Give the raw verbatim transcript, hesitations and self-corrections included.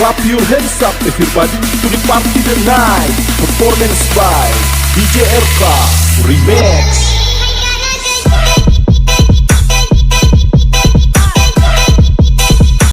Clap your hands up, everybody, to the party tonight. Performance by D J R K Remix.